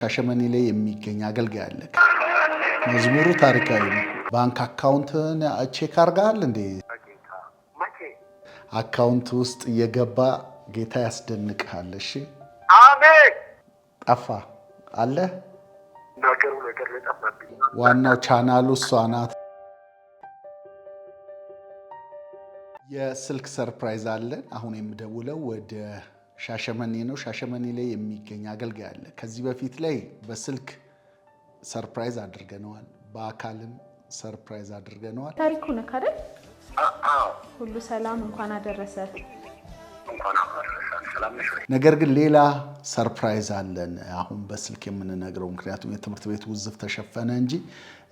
ሻሸመኔ ላይ የሚገኝ አገልጋይ አለ። መዝሙሩ ታሪካዊ ነው። ባንክ account ን check አድርገሃል እንዴ? በጌታ መቼ? Account ውስጥ እየገባ ጌታ ያስደንቅሃል። እሺ። አሜን። ጠፋ አለ። ነገሩ ነገር ነው የጠፋብኝ። ዋናው ቻናሉ እሷ ናት። የስልክ surprise አለን። አሁን የምደውለው ወደ ሻሸመኔ ነው። ሻሸመኔ ላይ የሚገኝ አገልጋይ አለ። ከዚህ በፊት ላይ በስልክ surprise አድርገነዋል፣ በአካልም surprise አድርገነዋል። ታሪኩ ነህ አይደል? አዎ። ሁሉ ሰላም፣ እንኳን አደረሰ። እንኳን አደረሰን። ሰላም ነሽ ወይ? ነገር ግን ሌላ surprise አለን አሁን በስልክ የምንነግረው። ምክንያቱም የትምህርት ቤት ውዝፍ ተሸፈነ እንጂ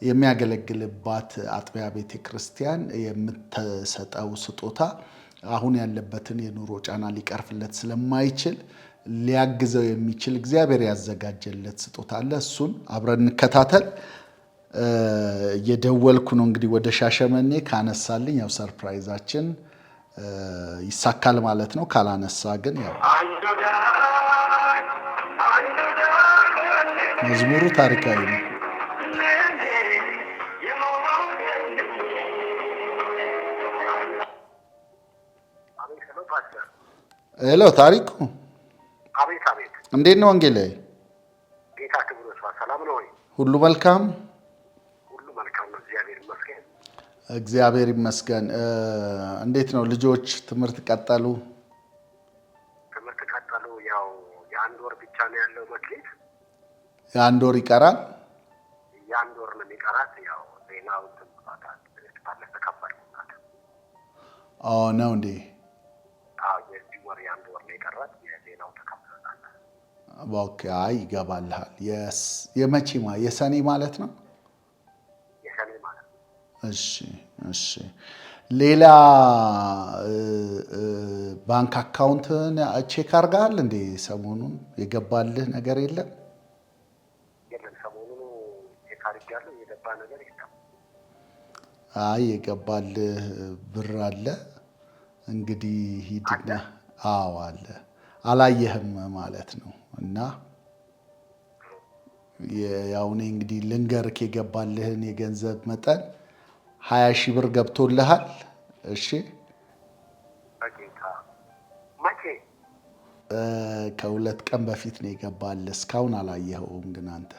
የሚያገለግልባት አጥቢያ ቤተ ክርስቲያን የምትሰጠው ስጦታ አሁን ያለበትን የኑሮ ጫና ሊቀርፍለት ስለማይችል ሊያግዘው የሚችል እግዚአብሔር ያዘጋጀለት ስጦታ አለ። እሱን አብረን እንከታተል። እየደወልኩ ነው እንግዲህ ወደ ሻሸመኔ። ካነሳልኝ ያው surprise ኣችን ይሳካል ማለት ነው። ካላነሳ ግን ያው መዝሙሩ ታሪካዊ ነው። አቤት፣ hello ፓስተር። Hello ታሪኩ። አቤት አቤት። እንዴት ነው ወንጌላዊ? ጌታ ክብሩ ይስፋ። ሰላም ነው ወይ? ሁሉ መልካም? ሁሉ መልካም ነው፣ እግዚአብሔር ይመስገን። እግዚአብሔር ይመስገን። እንዴት ነው ልጆች ትምህርት ቀጠሉ? ትምህርት ቀጠሉ። ያው የአንድ ወር ብቻ ነው ያለው መክሊት። የአንድ ወር ይቀራል። የአንድ ወር ነው የሚቀራት። ያው ዜናው እንትን ብሏታል። ባለፈ ከባድ ናት። ኦ ነው እንዴ? አዎ፣ የዚህ ወር የአንድ ወር ነው የቀራት። የዜናው ተከፍሎታል። Okay፣ አይ ይገባልሃል። የመቼ የሰኔ ማለት ነው? የሰኔ ማለት ነው። እሺ እሺ። ሌላ ባንክ account ን check አድርገሃል እንዴ? ሰሞኑን የገባልህ ነገር የለም? የለም፣ ሰሞኑን check አድርጌያለሁ። የገባ ነገር የለም። አይ የገባልህ ብር አለ። እንግዲህ ሂድና። አዎ አለ። አላየህም ማለት ነው። እና ያው እኔ እንግዲህ ልንገርክ የገባልህን የገንዘብ መጠን 20,000 ብር ገብቶልሃል። እሺ። በጌታ መቼ? ከ2 ቀን በፊት ነው የገባልህ። እስካሁን አላየኸውም ግን አንተ።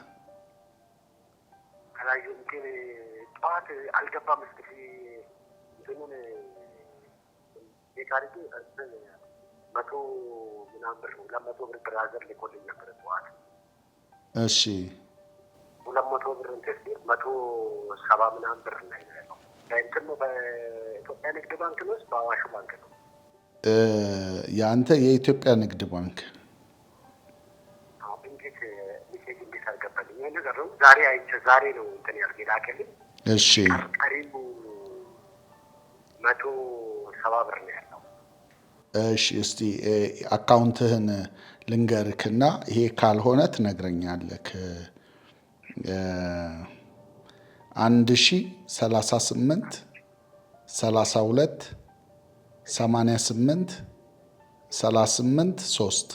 አላየሁም፣ ግን ጠዋት አልገባም። እስኪ እንትኑን check አድርጌ እንትን መቶ ምናምን ብር፣ 200 ብር brother ልኮልኝ ነበር ጠዋት። እሺ። 200 ብር እንትን ሲል 170 ምናምን ብር ላይ ነው ያለው። በእንትን ነው፣ በኢትዮጵያ ንግድ ባንክ ነው ወይስ በአዋሽ ባንክ ነው? የአንተ የኢትዮጵያ ንግድ ባንክ። አዎ፣ እንዴት message እንዴት አልገባልኝ? ይሄ ነገር ነው ዛሬ አይቼ ዛሬ ነው እንትን ያልኩት የላከልኝ። እሺ። ቀሪው 170 ብር ነው ያለው። እሺ፣ እስቲ account ህን ልንገርክና ይሄ ካልሆነ ትነግረኛለህ። 1038 32 88 38 3።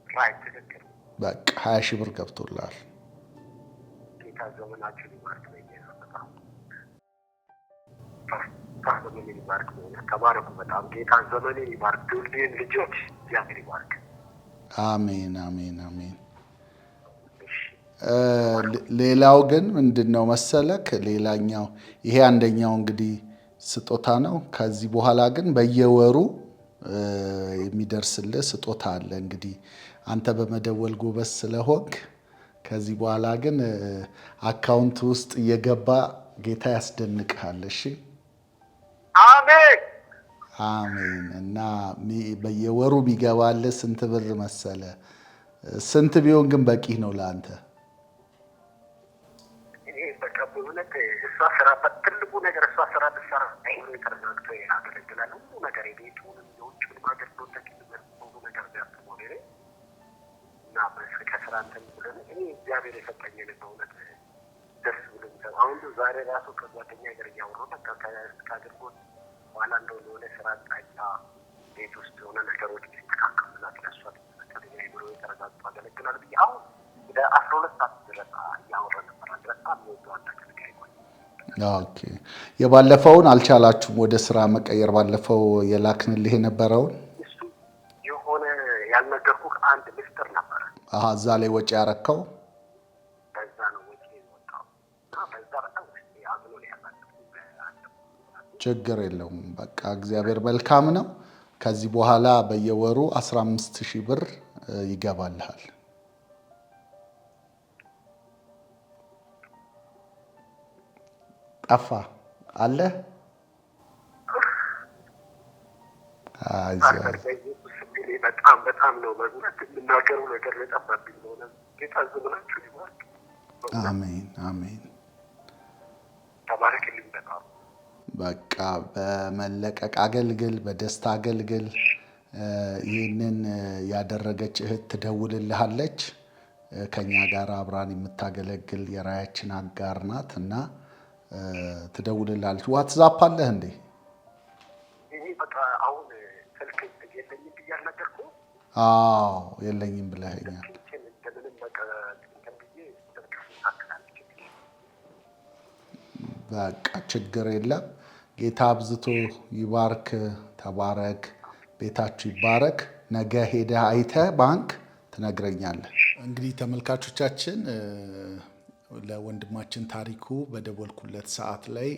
Right፣ ትክክል። በቃ 20,000 ብር ገብቶልሃል። ጌታ ዘመናችሁን ይባርክ። በኢየሱስ በጣም ዘመኔን ይባርክ። በእውነት ተባረኩ። በጣም ጌታ ዘመኔን ይባርክ። ትውልዴን ልጆች እግዚአብሔር ይባርክ። አሜን አሜን አሜን። እሺ። ሌላው ግን ምንድን ነው መሰለክ፣ ሌላኛው ይሄ አንደኛው እንግዲህ ስጦታ ነው። ከዚህ በኋላ ግን በየወሩ የሚደርስልህ ስጦታ አለ። እንግዲህ አንተ በመደወል ጎበዝ ስለሆንክ ከዚህ በኋላ ግን account ውስጥ እየገባ ጌታ ያስደንቅሃል። እሺ። አሜን። አሜን። እና በየወሩ ቢገባልህ ስንት ብር መሰለ? ስንት ቢሆን ግን በቂ ነው ለአንተ? እኔ በቃ በእውነት እሷ ስራ ትልቁ ነገር እሷ ስራ ብትሰራ አይምሮ ተረጋግቶ ያገለግላል። ሁሉ ነገር የቤቱንም የውጭውንም አገልግሎት ሁሉ ነገር ቢያስበው እኔ እና ከስራ እንትን ብለን እኔ እግዚአብሔር የሰጠኝን በእውነት ደስ ብሎኝ አሁን ዛሬ ራሱ ከጓደኛ ጋር እያወራሁ በቃ ከአገልግሎት በኋላ እንደው የሆነ ስራ አቅጣጫ ቤት ውስጥ የሆነ ነገሮች ቢስተካከሉላት ለእሷ አይምሮ ተረጋግቶ አገለግላል ብዬ አሁን አንድረሳ እያወራ ነበር። አንድረሳ የሚወደው አንድ አገልጋይ ቆይ። Okay። የባለፈውን አልቻላችሁም ወደ ስራ መቀየር? ባለፈው የላክንልህ የነበረውን እሱ የሆነ ያልነገርኩህ አንድ ምስጢር ነበረ። አሀ፣ እዛ ላይ ወጪ ያረከው። በዛ ነው ወጪ የወጣው እና በዛ በጣም ውስጤ አዝኖ ነው ያሳለፍኩት። ችግር የለውም። በቃ እግዚአብሔር መልካም ነው። ከዚህ በኋላ በየወሩ 15 ሺህ ብር ይገባልሃል። ጠፋ አለ። አይዞህ። ፓስተር፣ በኢየሱስ ስም እኔ በጣም በጣም ነው በእውነት የምናገረው ነገር ነው የጠፋብኝ። በእውነት ጌታ ዘመናችሁ ይባርክ። አሜን አሜን። ተባረክልኝ በጣም። በቃ በመለቀቅ አገልግል፣ በደስታ አገልግል። ይህንን ያደረገች እህት ትደውልልሃለች። ከኛ ጋር አብራን የምታገለግል የራያችን አጋር ናት እና ትደውልልሃለች። WhatsApp አለህ እንዴ? እኔ በቃ አሁን ስልክ የለኝም ብዬ አልነገርኩህም? አዎ፣ የለኝም ብለኸኛል። ስልኬን እንደምንም በቃ እንትን ብዬ ስልክ ታክላለች። በቃ ችግር የለም። ጌታ አብዝቶ ይባርክ። ተባረክ፣ ቤታችሁ ይባረክ። ነገ ሄደህ አይተህ ባንክ ትነግረኛለህ። እንግዲህ ተመልካቾቻችን፣ ለወንድማችን ታሪኩ በደወልኩለት ሰዓት ላይ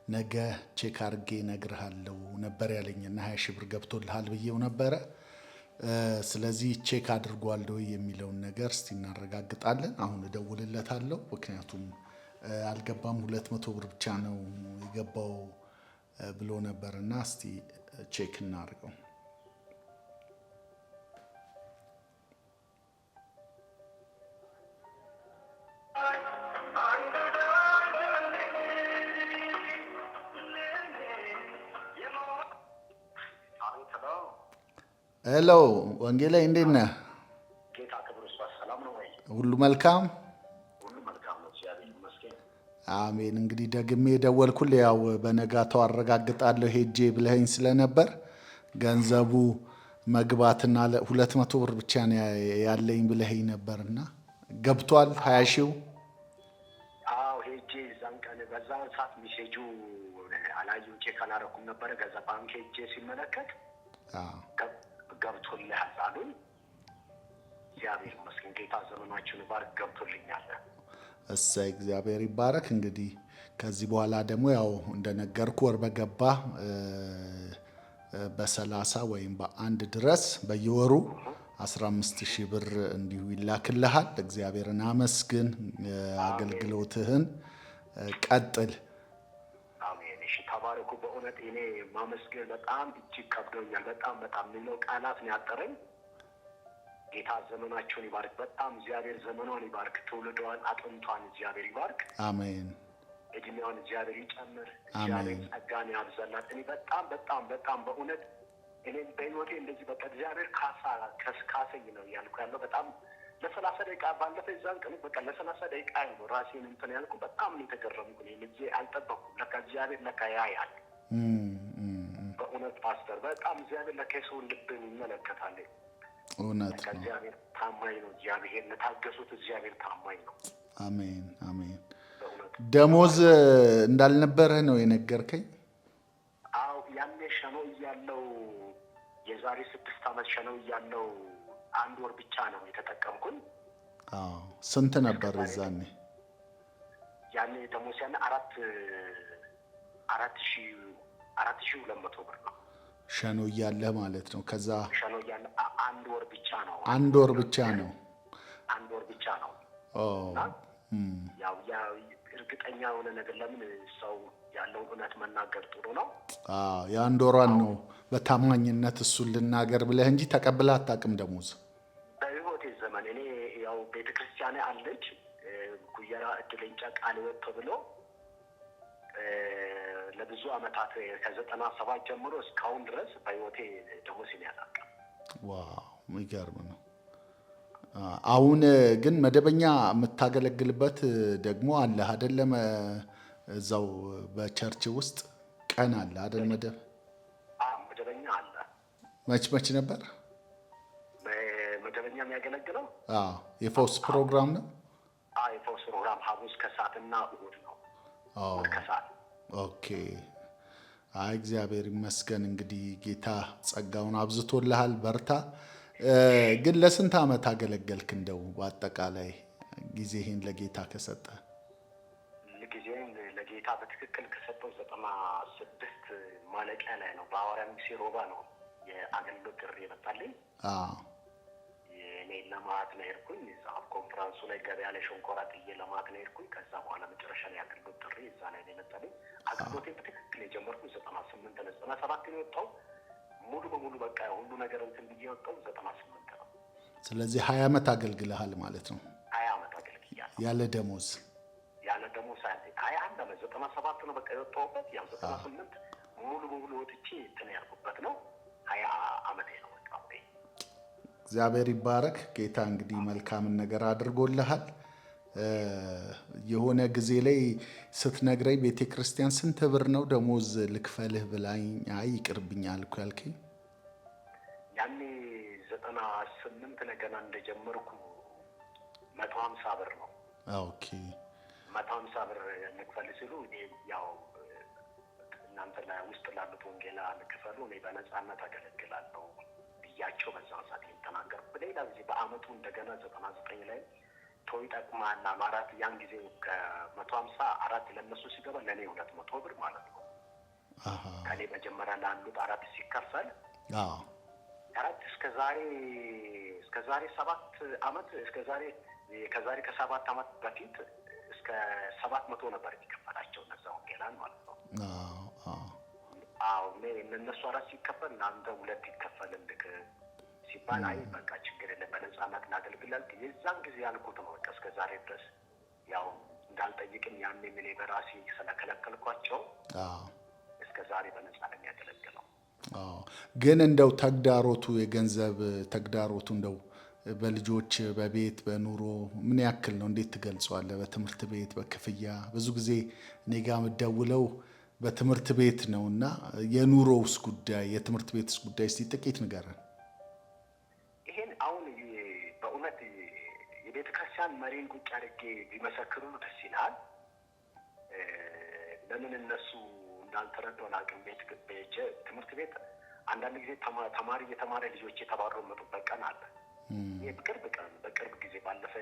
ነገ check አድርጌ እነግርሃለሁ ነበር ያለኝና 20 ሺህ ብር ገብቶልሃል ብዬው ነበረ። ስለዚህ check አድርጓል ወይ የሚለውን ነገር እስቲ እናረጋግጣለን። አሁን እደውልለታለሁ። ምክንያቱም አልገባም፣ 200 ብር ብቻ ነው የገባው ብሎ ነበር እና እስቲ check እናድርገው። አቤት፣ hello። Hello ወንጌላዊ፣ እንዴት ነህ? ጌታ ክብር ይስፋ። ሰላም ነው ወይ? ሁሉ መልካም? ሁሉ መልካም ነው፣ እግዚአብሔር ይመስገን። አሜን። እንግዲህ ደግሜ የደወልኩልህ ያው በነጋታው አረጋግጣለሁ ሄጄ ብለኸኝ ስለነበር ገንዘቡ መግባትና 200 ብር ብቻ ነው ያለኝ ብለኸኝ ነበርና ገብቷል 20 ሺው? አዎ፣ ሄጄ እዛን ቀን በዛን ሰዓት message ኡ አላየሁም፣ check አላረኩም ነበረ። ከዛ ባንክ ሄጄ ሲመለከት ገብቶልሃል አሉኝ። እግዚአብሔር ይመስገን፣ ጌታ ዘመናችሁን ይባርክ፣ ገብቶልኛል። እሰይ፣ እግዚአብሔር ይባረክ። እንግዲህ ከዚህ በኋላ ደግሞ ያው እንደነገርኩ ወር በገባ በ30 ወይም በ1 ድረስ በየወሩ 15 ሺህ ብር እንዲሁ ይላክልሃል። እግዚአብሔርን አመስግን፣ አገልግሎትህን ቀጥል። አሜን። እሺ፣ ተባረኩ። በእውነት እኔ ማመስገን በጣም እጅግ ከብዶኛል። በጣም በጣም የሚለው ቃላት ነው ያጠረኝ። ጌታ ዘመናቸውን ይባርክ። በጣም እግዚአብሔር ዘመኗን ይባርክ። ትውልዷን፣ አጥንቷን እግዚአብሔር ይባርክ። አሜን። እድሜዋን እግዚአብሔር ይጨምር። እግዚአብሔር ጸጋን ያብዛላት። እኔ በጣም በጣም በጣም በእውነት እኔም በህይወቴ እንደዚህ በቃ እግዚአብሔር ካሳ ካሰኝ ነው እያልኩ ያለው። በጣም ለ30 ደቂቃ ባለፈ የዛን ቀን በቃ ለ30 ደቂቃ ነው ራሴን እንትን ያልኩ። በጣም ነው የተገረምኩ። እኔ ልጄ አልጠበኩም። ለካ እግዚአብሔር ለካ ያያል። በእውነት ፓስተር፣ በጣም እግዚአብሔር ለካ የሰውን ልብን ይመለከታል። እውነት ለካ ነው። እግዚአብሔር ታማኝ ነው። እግዚአብሔር ለታገሱት እግዚአብሔር ታማኝ ነው። አሜን አሜን። በእውነት። ደሞዝ እንዳልነበረህ ነው የነገርከኝ። አዎ፣ ያኔ ሸኖ እያለው የዛሬ 6 ዓመት ሸኖ እያለው አንድ ወር ብቻ ነው የተጠቀምኩኝ። አዎ፣ ስንት ነበር የዛኔ? ያኔ ደሞዝ ያኔ 4,200 ብር ነው። ሸኖ እያለህ ማለት ነው። ከዛ ሸኖ እያለ አንድ ወር ብቻ ነው። አንድ ወር ብቻ ነው። አንድ ወር ብቻ ነው። ኦ። እና ያው ያ እርግጠኛ የሆነ ነገር ለምን ሰው ያለውን እውነት መናገር ጥሩ ነው። አዎ፣ የአንድ ወሯን ነው በታማኝነት እሱን ልናገር ብለህ እንጂ ተቀብለህ አታውቅም ደሞዝ። በህይወቴ ዘመን እኔ ያው ቤተክርስቲያን አለች ኩየራ እድለንጫ ቃለ ሕይወት ተብሎ ለብዙ አመታት ከ97 ጀምሮ እስካሁን ድረስ በህይወቴ ደሞዜን አላውቅም። Wow፣ የሚገርም ነው። አሁን ግን መደበኛ የምታገለግልበት ደግሞ አለ አይደለም? እዛው በ church ውስጥ ቀን አለ አይደል? መደብ አዎ፣ መደበኛ አለ። መች መች ነበር? መደበኛ የሚያገለግለው አዎ፣ የፈውስ ፕሮግራም ነው። ከሰዓትና እሑድ ነው። እሑድ ከሰዓት። Okay። አይ እግዚአብሔር ይመስገን። እንግዲህ ጌታ ጸጋውን አብዝቶልሃል፣ በርታ። ግን ለስንት ዓመት አገለገልክ? እንደው በአጠቃላይ ጊዜህን ለጌታ ከሰጠ? ጊዜን ለጌታ በትክክል ከሰጠው 96 ማለቂያ ላይ ነው። በሐዋርያ ሚሴ ሮባ ነው የአገልግሎት ጥሪ የመጣልኝ። እኔ ለማት ነው የሄድኩኝ። እዛ ኮንፈረንሱ ላይ ገበያ ላይ ሸንኮራ ጥዬ ለማት ነው የሄድኩኝ። ከዛ በኋላ መጨረሻ ላይ አገልግሎት ጥሪ እዛ ላይ ነው የመጣልኝ። አገልግሎቴን በትክክል የጀመርኩኝ 98 ነው። 97 ነው የወጣው ሙሉ በሙሉ በቃ ሁሉ ነገር እንትን ብዬ የወጣው 98 ነው። ስለዚህ 20 ዓመት አገልግለሃል ማለት ነው። 20 ዓመት አገልግያለሁ። ያለ ደሞዝ? ያለ ደሞዝ 21 ዓመት 97 ነው በቃ የወጣሁበት። ያው 98 ሙሉ በሙሉ ወጥቼ እንትን ያልኩበት ነው። 20 ዓመቴ ነው በቃ። እግዚአብሔር ይባረክ። ጌታ እንግዲህ መልካምን ነገር አድርጎልሃል። የሆነ ጊዜ ላይ ስትነግረኝ ቤተክርስቲያን ስንት ብር ነው ደሞዝ ልክፈልህ ብላኝ አይ ይቅርብኝ አልኩ ያልከኝ? ያኔ 98 ላይ ገና እንደጀመርኩ 150 ብር ነው። Okay። 150 ብር ልክፈል ሲሉ እኔ ያው እናንተ ውስጥ ላሉት ወንጌላ ልክፈሉ፣ እኔ በነፃነት አገለግላለሁ ብያቸው በዛን ሰዓት የተናገርኩ። በሌላ ጊዜ በአመቱ እንደገና 99 ላይ ተው ይጠቅማል አማራት ያን ጊዜ ከ150 አራት ለነሱ ሲገባ ለኔ 200 ብር ማለት ነው። ከኔ መጀመሪያ ላሉት አራት ሲከፈል አራት እስከ ዛሬ 7 አመት እስከ ዛሬ ከዛሬ ከ7 አመት በፊት እስከ 700 ነበር የሚከፈላቸው እነዛ ወንጌላን ማለት ነው። አዎ እነሱ አራት ሲከፈል ለአንተ 2 ይከፈልልክ ሲባል አይ በቃ ችግር የለም በነፃነት ላገልግል አልክ። የዛን ጊዜ ያልኩት ነው በቃ እስከ ዛሬ ድረስ ያው እንዳልጠይቅም ያኔ እኔ በራሴ ስለከለከልኳቸው እስከ ዛሬ በነፃ ነው የሚያገለግለው። ግን እንደው ተግዳሮቱ የገንዘብ ተግዳሮቱ እንደው በልጆች በቤት በኑሮ ምን ያክል ነው? እንዴት ትገልጸዋለህ? በትምህርት ቤት በክፍያ ብዙ ጊዜ እኔ ጋር የምደውለው በትምህርት ቤት ነውና የኑሮውስ ጉዳይ የትምህርት ቤትስ ጉዳይ እስቲ ጥቂት ንገረን። ይሄን አሁን በእውነት የቤተክርስቲያን መሪን ቁጭ አድርጌ ቢመሰክሩ ደስ ይላል። ለምን እነሱ እንዳልተረዱ አላውቅም። ትምህርት ቤት አንዳንድ ጊዜ ተማሪ እየተማረ ልጆች የተባረሩ መጡበት ቀን አለ። ይሄ በቅርብ ጊዜ ባለፈ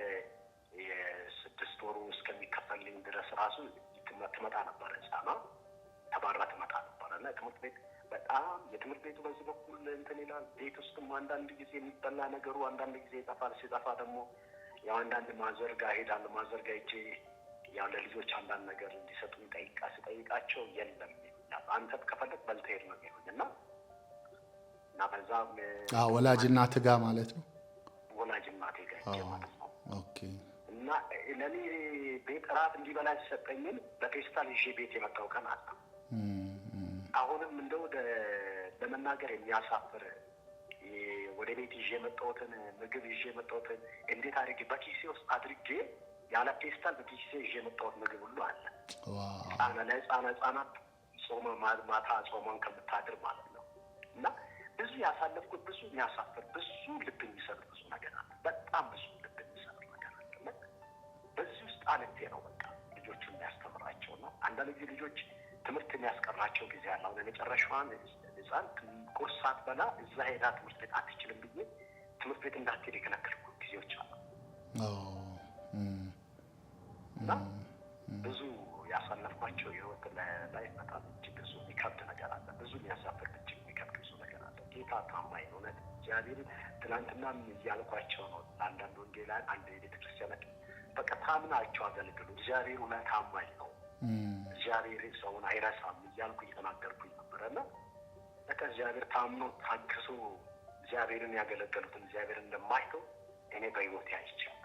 የ6 ወሩ እስከሚከፈልኝ ድረስ ራሱ ትመጣ ነበር፣ ህፃኗ ተባራ ትመጣ ነበር። እና ትምህርት ቤት በጣም የትምህርት ቤቱ በዚህ በኩል እንትን ይላል። ቤት ውስጥም አንዳንድ ጊዜ የሚበላ ነገሩ አንዳንድ ጊዜ ይጠፋል። ሲጠፋ ደግሞ ያው አንዳንድ mother ጋር እሄዳለሁ። mother ጋር ሄጄ ያው ለልጆች አንዳንድ ነገር እንዲሰጡኝ ስጠይቃቸው የለም ይሉኛል። አንተ ከፈለክ በልተህ ሄድ ነው የሚሉኝ። እና በዛም ወላጅ እናትህ ጋር ማለት ነው። ወላጅ እናቴ ጋር ሄጄ ማለት ነው። Okay። እና ለኔ ቤት እራት እንዲበላ ሲሰጠኝን በፌስታል ይዤ ቤት የመጣው ቀን አለ። አሁንም እንደው ለመናገር የሚያሳፍር ወደ ቤት ይዤ የመጣሁትን ምግብ ይዤ የመጣሁትን እንዴት አድርጌ በኪሴ ውስጥ አድርጌ ያለ ፌስታል በኪሴ ይዤ የመጣሁት ምግብ ሁሉ አለ። ለህፃን ህፃናት ጾመ ማታ ጾመን ከምታድር ማለት ነው። እና ብዙ ያሳለፍኩት ብዙ የሚያሳፍር ብዙ ልብ የሚሰብር ብዙ ነገር አለ። በጣም ብዙ ልብ የሚሰብር ነገር አለ። እና በዚህ ውስጥ አልፌ ነው በቃ ልጆቹን የሚያስተምራቸው ነው። አንዳንድ ጊዜ ልጆች ትምህርት የሚያስቀራቸው ጊዜ አለ። አሁን የመጨረሻዋን ህፃን ቁርስ ሳትበላ እዛ ሄዳ ትምህርት ቤት አትችልም ብዬ ትምህርት ቤት እንዳትሄድ የከለከልኩ ጊዜዎች አሉ። እና ብዙ ያሳለፍኳቸው የህይወት ላይ በጣም እጅግ ብዙ የሚከብድ ነገር አለ። ብዙ የሚያሳፍር እጅግ የሚከብድ ብዙ ነገር አለ። ጌታ ታማኝ ነው። እውነት እግዚአብሔር ትናንትናም እያልኳቸው ነው። አንዳንድ ወንጌላውያን አንድ የቤተክርስቲያን በቃ ታምናቸው አገልግሉ። እግዚአብሔር እውነት ታማኝ ነው። እግዚአብሔር ሰውን አይረሳም እያልኩ እየተናገርኩኝ ነበረና በቃ እግዚአብሔር ታምኖ ታግሶ እግዚአብሔርን ያገለገሉትን እግዚአብሔርን እንደማይተው እኔ በህይወቴ አይቻለሁ።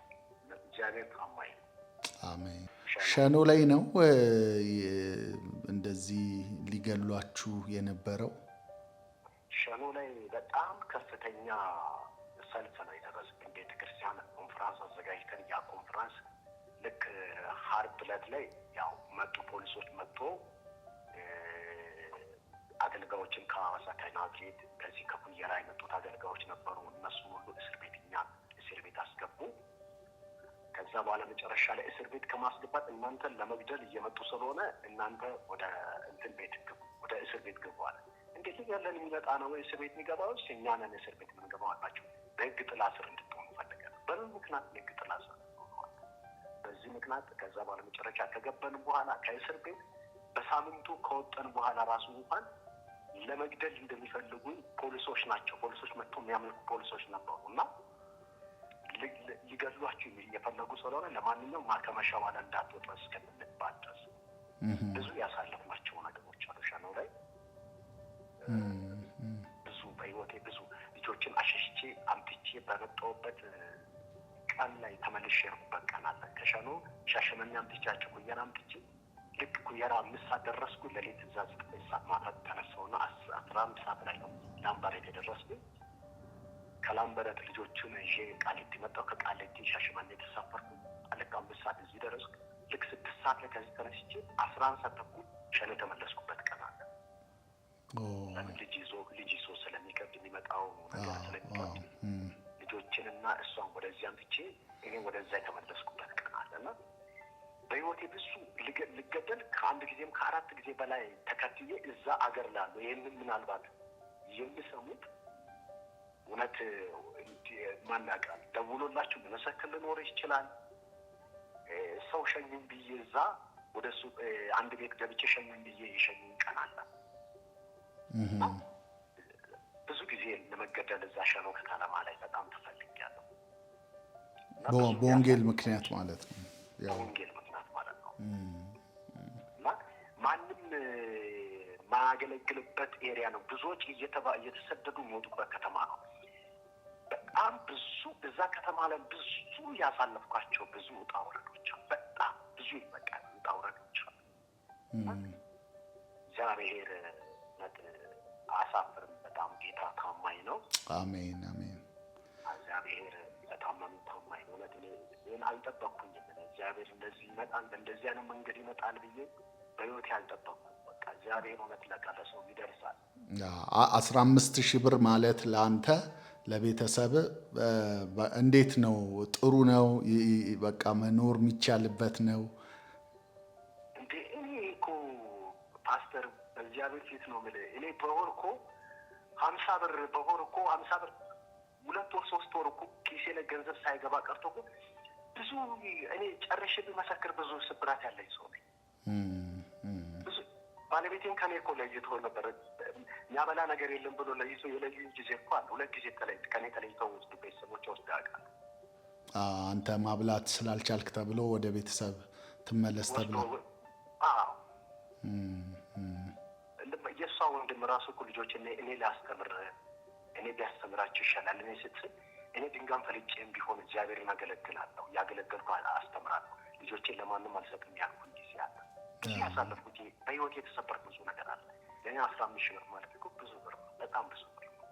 እግዚአብሔር ታማኝ ነው። አሜን። ሸኖ ላይ ነው እንደዚህ ሊገሏችሁ የነበረው? ሸኖ ላይ በጣም ከፍተኛ ሰልፍ ነው የደረሰብን። ቤተክርስቲያን ኮንፈረንስ አዘጋጅተን ያ ኮንፈረንስ ልክ ዓርብ ዕለት ላይ ያው መጡ ፖሊሶች መጥቶ አገልጋዮችን ከሐዋሳ ከናዝሬት ከዚህ ከኩየራ የመጡት አገልጋዮች ነበሩ። እነሱ ሁሉ እስር ቤት እኛ እስር ቤት አስገቡ። ከዛ በኋላ መጨረሻ ላይ እስር ቤት ከማስገባት እናንተን ለመግደል እየመጡ ስለሆነ እናንተ ወደ እንትን ቤት ግቡ፣ ወደ እስር ቤት ግቡ አለ። እንዴት ሊገለን የሚመጣ ነው ወይ እስር ቤት የሚገባው? እኛ ነን እስር ቤት የምንገባው አላቸው። በህግ ጥላ ስር እንድትሆኑ ፈልገን። በምን ምክንያት በህግ ጥላ ስር? በዚህ ምክንያት። ከዛ በኋላ መጨረሻ ከገበን በኋላ ከእስር ቤት በሳምንቱ ከወጠን በኋላ ራሱ እንኳን ለመግደል እንደሚፈልጉኝ ፖሊሶች ናቸው። ፖሊሶች መጥቶ የሚያመልኩ ፖሊሶች ነበሩ እና ሊገድሏቸው እየፈለጉ ስለሆነ ለማንኛውም ማከመሻ በኋላ እንዳትወጡ እስከምንባል ድረስ ብዙ ያሳለፍናቸው ነገሮች አሉ። ሸኖ ላይ ብዙ በህይወቴ ብዙ ልጆችን አሸሽቼ አምጥቼ በመጣሁበት ቀን ላይ ተመልሼ የሄድኩበት ቀን አለ። ከሸኖ ሻሸመኔ አምጥቻቸው ኩየራ አምጥቼ ልክ ኩየራ 5 ሰዓት ደረስኩ። ሌሊት እዛ 9 ሰዓት ማታ ተነሳሁና 11 ሰዓት ላይ ነው ላምበረት የደረስኩኝ። ከላምበረት ልጆቹን ይዤ ቃሊቲ መጣሁ። ከቃሊቲ ሻሸመኔ ተሳፈርኩ። ልክ 5 ሰዓት እዚህ ደረስኩ። ልክ 6 ሰዓት ላይ ከዚህ ተነስቼ 11 ሰዓት ተኩል ሸኖ የተመለስኩበት ቀን አለ። ልጅ ይዞ ስለሚከብድ የሚመጣው ነገር ስለሚከብድ ልጆችንና እሷን ወደዚያ አምጥቼ እኔ ወደዛ የተመለስኩበት ቀን አለ እና በህይወቴ ብዙ ልገደል ከአንድ ጊዜም ከ4 ጊዜ በላይ ተከትዬ እዛ አገር ላሉ ይህንን ምናልባት የሚሰሙት እውነት ማናውቃል ደውሎላችሁ መሰክር ልኖር ይችላል። ሰው ሸኙኝ ብዬ እዛ ወደ እሱ አንድ ቤት ገብቼ ሸኙኝ ብዬ የሸኙኝ ቀን አለ። ብዙ ጊዜ ለመገደል እዛ ሸኖ ከተማ ላይ በጣም ተፈልጌያለሁ። በወንጌል ምክንያት ማለት ነው። በወንጌል ምክንያት ማለት ነው። እና ማንም ማያገለግልበት area ነው። ብዙዎች እየተሰደዱ የሚወጡበት ከተማ ነው። በጣም ብዙ እዛ ከተማ ላይ ብዙ ያሳለፍኳቸው ብዙ ውጣ ውረዶች አሉ። በጣም ብዙ በቃ ውጣ ውረዶች አሉ። እግዚአብሔር አሳፍርም። በጣም ጌታ ታማኝ ነው። አሜን አሜን። እግዚአብሔር በጣም ታማኝ ነው። እውነት እኔን አልጠበቅኩኝም። እግዚአብሔር እንደዚህ ይመጣል እንደዚህ አይነት መንገድ ይመጣል ብዬ በህይወቴ አልጠበቅኩም። በቃ እግዚአብሔር እውነት ለቀረ ሰው ይደርሳል። 15,000 ብር ማለት ለአንተ ለቤተሰብ እንዴት ነው? ጥሩ ነው። በቃ መኖር የሚቻልበት ነው። እንዴ እኔ እኮ ፓስተር በእግዚአብሔር ፊት ነው የምልህ። እኔ በወር እኮ 50 ብር በወር እኮ 50 ብር 2 ወር 3 ወር እኮ ኪሴ ላይ ገንዘብ ሳይገባ ቀርቶ እኮ ብዙ እኔ ጨርሼ ብመሰክር ብዙ ስብራት ያለኝ ሰው ነኝ። ብዙ ባለቤቴን ከኔ እኮ ለይቶ ነበር። የሚያበላ ነገር የለም ብሎ ለይቶ የለዩኝ ጊዜ እኮ አለ። 2 ጊዜ ከኔ ተለይተው ውስጥ ቤተሰቦች ውስጥ ያውቃሉ። አንተ ማብላት ስላልቻልክ ተብሎ ወደ ቤተሰብ ትመለስ ተብሎ። አዎ የእሷ ወንድም ራሱ እኮ ልጆች እኔ ላስተምር እኔ ቢያስተምራቸው ይሻላል እኔ ስትል እኔ ድንጋም ፈልጬም ቢሆን እግዚአብሔርን አገለግላለሁ ያገለገልኩ አስተምራለሁ ልጆቼን ለማንም አልሰጥም ያልኩኝ ጊዜ አለ። ብዙ ያሳለፍኩት በህይወቴ የተሰበርኩ ብዙ ነገር አለ። ለእኔ 15,000 ብር ማለት እኮ ብዙ ብር ነው። በጣም ብዙ ብር ነው።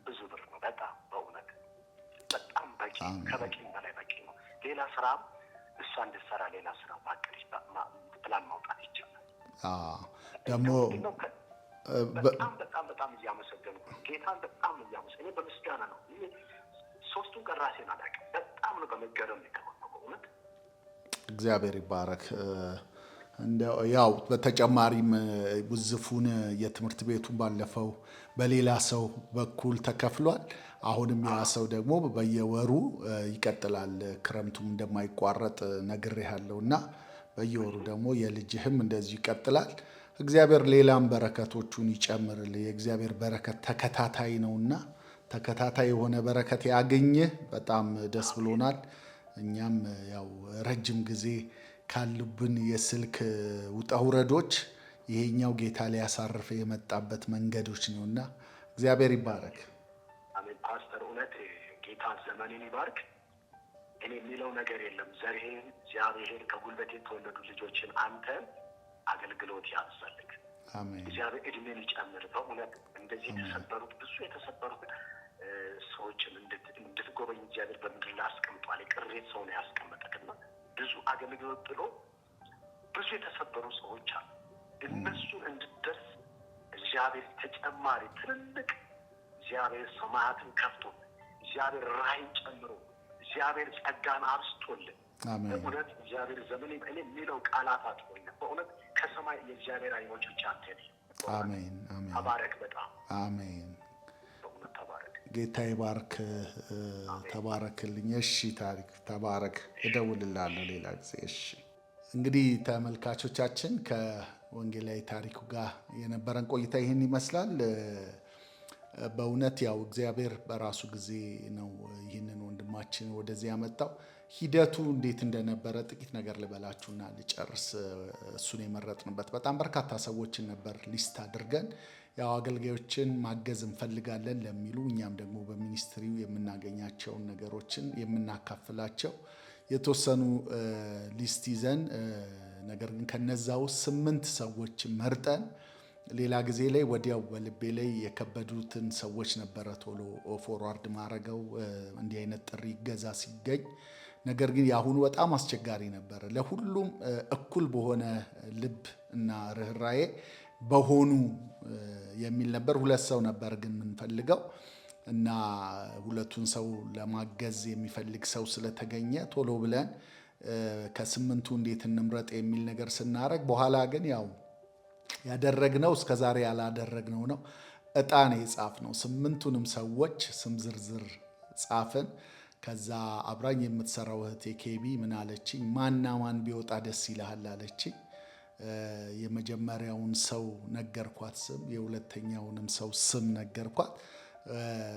ብዙ ብር ነው። በጣም በእውነት በጣም በቂ ከበቂም በላይ በቂ ነው። ሌላ ስራም እሷ እንድትሰራ ሌላ ስራ ማቀድ ፕላን ማውጣት ይቻላል። ደግሞ በጣም በጣም በጣም እያመሰገንኩ ነው ጌታን በጣም እያመሰገንኩ እኔ በምስጋና ነው። 3ቱን ቀን ራሴን አላውቅም። በጣም ነው በመገረም የተሞላው በእውነት። እግዚአብሔር ይባረክ። እንደው ያው በተጨማሪም ውዝፉን የትምህርት ቤቱን ባለፈው በሌላ ሰው በኩል ተከፍሏል። አሁንም ያ ሰው ደግሞ በየወሩ ይቀጥላል። ክረምቱም እንደማይቋረጥ ነግሬሃለሁና በየወሩ ደግሞ የልጅህም እንደዚሁ ይቀጥላል። እግዚአብሔር ሌላም በረከቶቹን ይጨምርልህ። የእግዚአብሔር በረከት ተከታታይ ነውና ተከታታይ የሆነ በረከት ያገኝህ። በጣም ደስ ብሎናል። እኛም ያው ረጅም ጊዜ ካሉብን የስልክ ውጣ ውረዶች ይሄኛው ጌታ ሊያሳርፍ የመጣበት መንገዶች ነውና እግዚአብሔር ይባረክ። አሜን። ፓስተር እውነት ጌታ ዘመኔን ይባርክ። እኔ የሚለው ነገር የለም። ዘርህን እግዚአብሔር ከጉልበቴ የተወለዱ ልጆችን አንተ አገልግሎት ያብዛልክ። አሜን። እግዚአብሔር እድሜን ይጨምር። በእውነት እንደዚህ የተሰበሩት ብዙ የተሰበሩት ሰዎችን እንድትጎበኝ እግዚአብሔር በምድር ላይ አስቀምጧል። የቅሬት ሰው ነው ያስቀመጠክና ብዙ አገልግሎት ጥሎ ብዙ የተሰበሩ ሰዎች አሉ። እነሱን እንድትደርስ እግዚአብሔር ተጨማሪ ትልልቅ እግዚአብሔር ሰማያትን ከፍቶ እግዚአብሔር ራዕይን ጨምሮ እግዚአብሔር እግዚአብሔር ጸጋን አብዝቶልን አሜን። በእውነት እግዚአብሔር ዘመን እኔ የሚለው ቃላት አጥሮኛል። በእውነት ከሰማይ የእግዚአብሔር አይኖች ብቻ አንተ አሜን። አሜን። ተባረክ። በጣም አሜን። በእውነት ተባረክ። ጌታ ይባርክ። ተባረክልኝ። እሺ ታሪክ ተባረክ። እደውልልሃለሁ ሌላ ጊዜ። እሺ እንግዲህ ተመልካቾቻችን ከወንጌላዊ ታሪኩ ጋር የነበረን ቆይታ ይህን ይመስላል። በእውነት ያው እግዚአብሔር በራሱ ጊዜ ነው ይህንን ወንድማችን ወደዚህ ያመጣው። ሂደቱ እንዴት እንደነበረ ጥቂት ነገር ልበላችሁና ልጨርስ። እሱን የመረጥንበት በጣም በርካታ ሰዎችን ነበር list አድርገን ያው አገልጋዮችን ማገዝ እንፈልጋለን ለሚሉ እኛም ደግሞ በ ministry ው የምናገኛቸውን ነገሮችን የምናካፍላቸው የተወሰኑ list ይዘን፣ ነገር ግን ከነዛ ውስጥ 8 ሰዎች መርጠን ሌላ ጊዜ ላይ ወዲያው በልቤ ላይ የከበዱትን ሰዎች ነበረ ቶሎ forward ማድረገው እንዲህ አይነት ጥሪ ይገዛ ሲገኝ። ነገር ግን የአሁኑ በጣም አስቸጋሪ ነበረ። ለሁሉም እኩል በሆነ ልብ እና ርኅራዬ በሆኑ የሚል ነበር። 2 ሰው ነበር ግን የምንፈልገው እና 2ቱን ሰው ለማገዝ የሚፈልግ ሰው ስለተገኘ ቶሎ ብለን ከ8ቱ እንዴት እንምረጥ የሚል ነገር ስናደርግ በኋላ ግን ያው ያደረግነው እስከዛሬ ያላደረግነው ነው። እጣ ነው የጻፍነው። 8ቱንም ሰዎች ስም ዝርዝር ጻፍን። ከዛ አብራኝ የምትሰራው እህቴ ኬቢ ምን አለችኝ? ማና ማን ቢወጣ ደስ ይልሃል አለችኝ። የመጀመሪያውን ሰው ነገርኳት ስም፣ የሁለተኛውንም ሰው ስም ነገርኳት።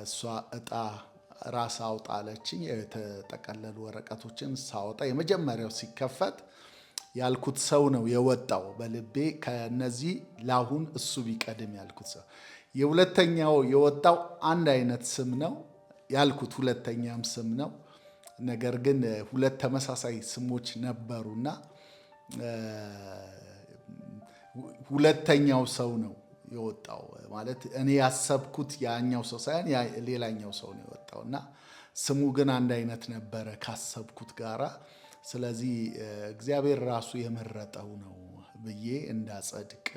እሷ እጣ ራስ አውጣ አለችኝ። የተጠቀለሉ ወረቀቶችን ሳወጣ የመጀመሪያው ሲከፈት ያልኩት ሰው ነው የወጣው። በልቤ ከነዚህ ላሁን እሱ ቢቀድም ያልኩት ሰው የሁለተኛው የወጣው አንድ አይነት ስም ነው ያልኩት፣ ሁለተኛም ስም ነው። ነገር ግን 2 ተመሳሳይ ስሞች ነበሩና ሁለተኛው ሰው ነው የወጣው። ማለት እኔ ያሰብኩት ያኛው ሰው ሳይሆን ሌላኛው ሰው ነው የወጣውና ስሙ ግን አንድ አይነት ነበረ ካሰብኩት ጋራ። ስለዚህ እግዚአብሔር ራሱ የመረጠው ነው ብዬ እንዳጸድቅ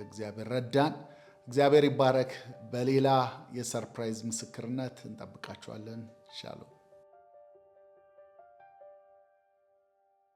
እግዚአብሔር ረዳን። እግዚአብሔር ይባረክ። በሌላ የ surprise ምስክርነት እንጠብቃችኋለን። ሻሎም።